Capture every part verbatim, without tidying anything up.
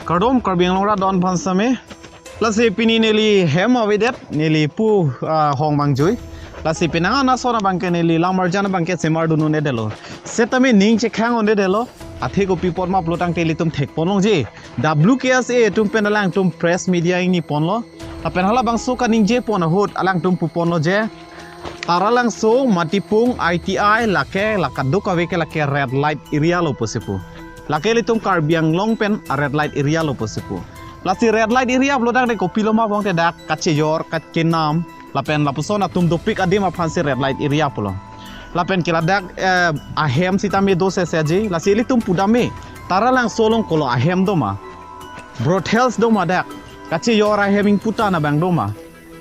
Kardom Karbi Anglong rat don aphan sitame. Lasi pini neli hem avedet, neli pu ah, Hong Mangjui. Lasi penang ana son abangke neli lam arjan abangke semar dunun-edetlo. Setame ning chekhang-un-edetlo. Athe kopi apot ma pulo tangte ilitum thekpon longji. W K S A atum pen alangtum press media ingni ponlo. Lapen halabangso kaningje pon ahut alangtum puponlo je Taralangso, Matipung, I T I, lake, la kadokave ke lake red light area lo pusi pu. Lake ilitum Karbi Anglong pen a red light area lo pusi pu. Lasi red light area pulo tangte kopilo ma pulote dak kachejor, kakenam, lapen lapuson atum dopik adim aphansi red light area pulo. Lapen ke ladak eh, ahem sitame do seseji, lasi ilitum pudam me. Taralangso along kolo ahem do ma. Brothels do ma dak. Kachejor ahem ingpu-an abang do ma.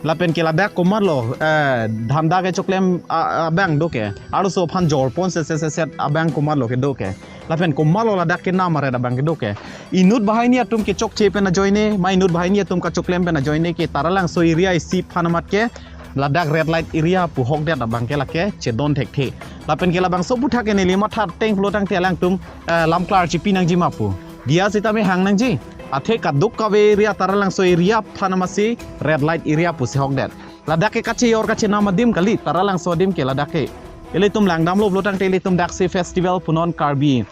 Lapen ke ladak komatlo eh, dhanda kechoklem a- abang do ke. Arloso aphan jorpon se se se set abang komatlo kedo ke. Lapen komatlo ladak kenam aret abang kedo ke. Inut banghini atum kechokche pen ajoine, ma inut banghini atum kachoklem pen ajoine ke Taralangso area isi aphan amat ke ladak red light area pu hokdet abang ke lake chedon thekthe. Lapen ke labangso aputhak ke neli matha ateng pulo tangte alangtum eh, lam klar chipi nangji ma pu. Diya sitame hang nangji. Athe kadokave area Taralangso area aphan amatsi red light area pusi hokdet. Ladak ke kachejor kachenam adim kali, Taralangso adim ke ladak ke. Ilitum langdamlo pulo tangte ilitum daksi festival punon Karbi.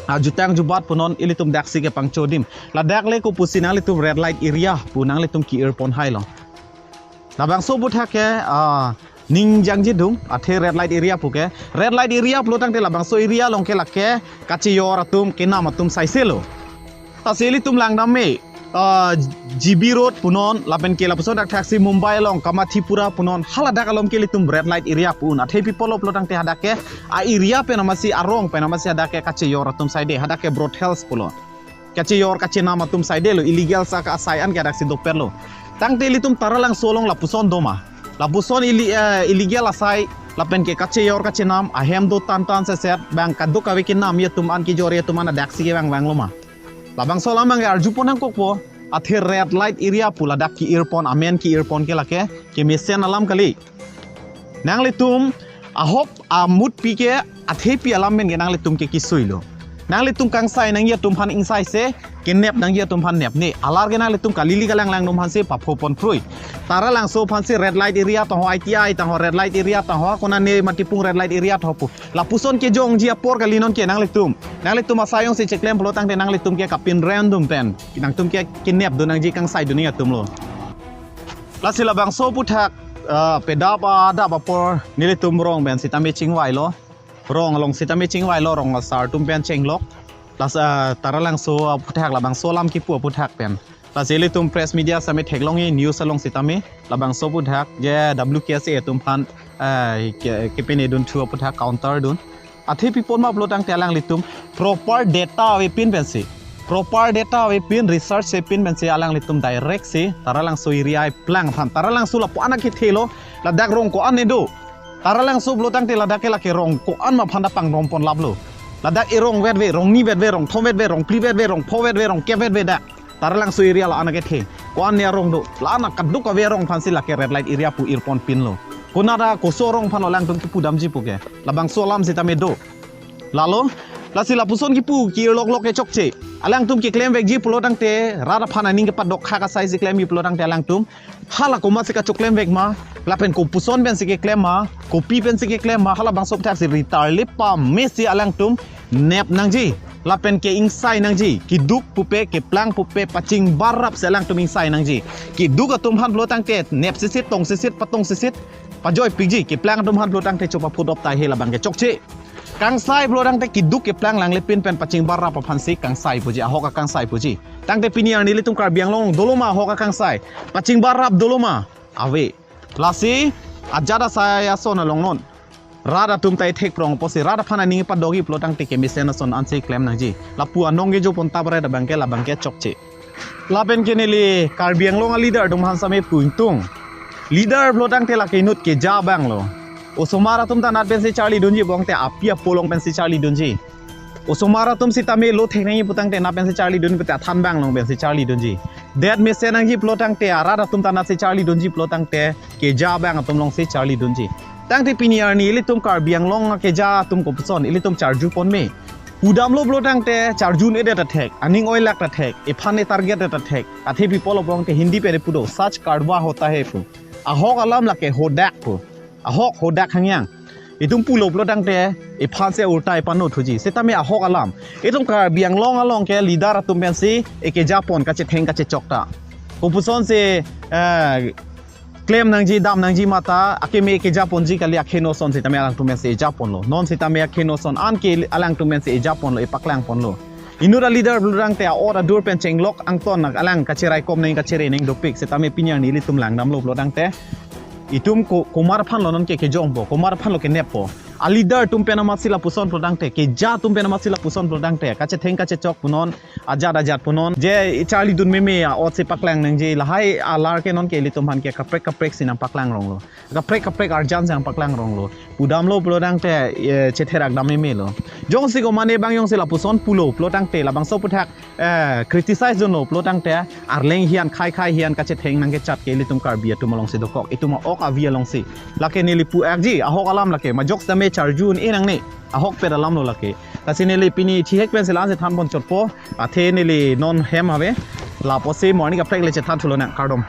Ah, jutang jubat punon ilitum daksi kepangcho adim. Ladak le kopusi nanglitum red light area pu nanglitum ki-irpon hailo. Labangso aputhak ke ah, ning jangji dung, athe red light area pu ke. Red light area pulo tangte labangso area along ke lake kachejor atum, kenam atum saiselo. Lasi ilitum langdam me, ah, G B Road punon, lapen ke lapuson dak thaksi Mumbai along, Kamathipura punon, haladak along ke ilitum red light area pu-un. Athe pi apotlo pulo tangte hadak ke, a area pen amatsi, arong pen amatsi hadak ke kachejor atum saide, hadak ke brothels pulo. Kachejor kachenam atum saidelo, illegal sa ka asai an ke daksi dopetlo. Tangte ilitum Taralangso along lapuson do ma. Lapuson ili, eh, illegal asai, lapen ke kachejor kachenam, ahem do tan tan se set, bang kadokave kenamji atum an, kejorji atum an adaksi kevang vanglo ma. Labangso alam abang arjupon nangkokpo, athe red light area pu ladak ki-irpon, amen ki-irpon ke lake, kemesen alam kali. Nanglitum ahok amut pi ke athepi alam pen ke nanglitum ke kisuilo. Nanglitum kangsai nangji atum aphan ingsaise, kenep nangji atum aphan nepne. Alar ke nanglitum kalili kalang lang atum aphansi paphopon prui. Taralangso aphansi red light area tangho, I T I tangho, red light area tangho, konane Matipung red light area tangho pu. Lapuson kejongji apor kali non ke nanglitum. Nanglitum asai jongsi cheklem pulo tangte nanglitum ke kapinrem dun pen. Nangtum ke kenep dun nangji, kangsai dun nangji atumlo. Lasi labangso aputhak ah, pedap adap apor nelitum rong pen sitame chingvailo. Rong along sitame chingvailo, rong asar atum pen chenglok. Lasi ah, Taralangso aputhak labangso alam kipu aputhak pen. Lasi ilitum press media sitame theklongji news along sitame labangso aputhak je W K S A atum aphan ah, ke, kepine dunthu aputhak counter dun. Athe pi apot ma pulo tangte alanglitum proper data avepin pensi, proper data avepin, research avepin pensi alanglitum direct si Taralangso area eplang aphan, Taralangso lapu anak kethelo, ladak rong ko-an ne do. Taralangso pulo tangte ladak ke lake rong ko-an ma aphan ta pangromponlaplo. Ladak erong vetve, rong ni vetve, rong thom vetve, rong phli vetve, rong pho vetve, rong kep vetve dak. Taralangso area la anak kethe. Ko-an ne arong do. La anak kadokave arong aphansi lake red light area pu irponpinlo. Konat ta koso arong aphanlo alangtum kipudamji pu ke. Labangso alam sitame do. Lalo, lasi lapuson kipu ki-irloklok ke chokche. Alangtum keklem vekji pulo tangte, rat aphan aning kepadok hak asai si klemji pulo tangte alangtum. Hala komatsi kachoklem vek ma, lapen kopuson pensi keklem ma, kopi pensi keklem ma, halabangso aputhak si ritar le pamesi alangtum nep nangji, lapen ke ingsai nangji, keduk pupe, keplang pupe, pachingbarrap si alangtum ingsai nangji. Keduk atum aphan pulo tangte, nep sisit, tong sisit, patong sisit, pajoipikji, keplang atum aphan pulo tangte chopaphudop tahai labang ke chokche. Kangsai pulo tangte keduk keplang langlepin pen pachingbarrap aphansi kangsai puji, ahok akangsai puji. Tangte pini arni ilitum Karbi Anglong dolo ma ahok akangsai? Pachingbarrap dolo ma? Ave. Lasi ajat asai ason along non rat atum ta ithek prong apotsi rat aphan aning padokji pulo tangte kemesen ason ansi klem nangji. Lapu anong kejopon ta baret abang ke labang ke chokche. Lapen ke neli Karbi Anglong aleader atum aphan sitame pu ingtung. Leader pulo tangte lake inut keja abanglo. Osomar atum ta anat pensi charlidunji, bangte api apo along pensi charlidunji. Osomar atum sitame lo thek nangji pu tangte anat pensi charlidun pute athan abang along pensi charlidunji. Det mesen nangji pulo tangte arat atum ta anatsi charlidunji pulo tangte keja abang atum alongsi charlidunji. Tangte pini arni ilitum Karbi Anglong akeja atum kopuson ilitum charjupon me. Pudamlo pulo tangte charjun-edet athek, aning oilak athek, ephan e-target-et athek. Athe people of Bangte Hindi pen pudo, "Sach kadwa hota hai" pu. Ahok alam lake hodak pu. Ahok hodak hangyang. Itum pulo pulo tangte ephan si ulta epano thuji. Setame ahok alam. Itum Karbi Anglong along ke leader atum pensi ekejapon kachetheng kachechok ta. Kopuson si, eh, klem nangji, dam nangji mata, akeme ekejaponji kali, akheno ason setame alangtum pensi ejaponlo. Non setame akheno ason anke alangtum pensi ejaponlo, epaklangponlo. Inut a-leader pulo tangte a-ot adur pen chenglok angton alang kacheraikom neng kachere neng dopik, setame pini arni ilitum langdamlo pulo tangte. Itum ko-, komat aphanlo non ke kejongpo, komat aphanlo keneppo. A-leader atum pen amatsi lapuson pulo tangte, keja atum pen amatsi lapuson pulo tangte, kachetheng kachechok punon, ajat ajat punon. Je charlidun meme a-ot si paklang nangji, lahai alar ke non ke ilitum aphan ke kaprek kaprek si nangpaklang ronglo. Kaprek kaprek arjan si nangpaklang ronglo. Pudamlo pulo tangte, eh, chetherak dam memelo. Jongsi komane bang jongsi lapuson pulo pulo tangte, labangso aphuthak, eh, criticize dunlo pulo tangte, arleng hian khei khei hian kachetheng nangkechat ke ilitum Karbi atum alongsi dokok. Itum a-ok avi alongsi. Lake neli pu-akji, ahok alam lake. Majok setame charjun-e nangne. Ahokpet alamlo lake. Lasi neli pini thihek pensi la-ansi thanpon chotpo. Athe neli non hem ave. Lapusi mo arni kaprek le chethan thulonang, kardom.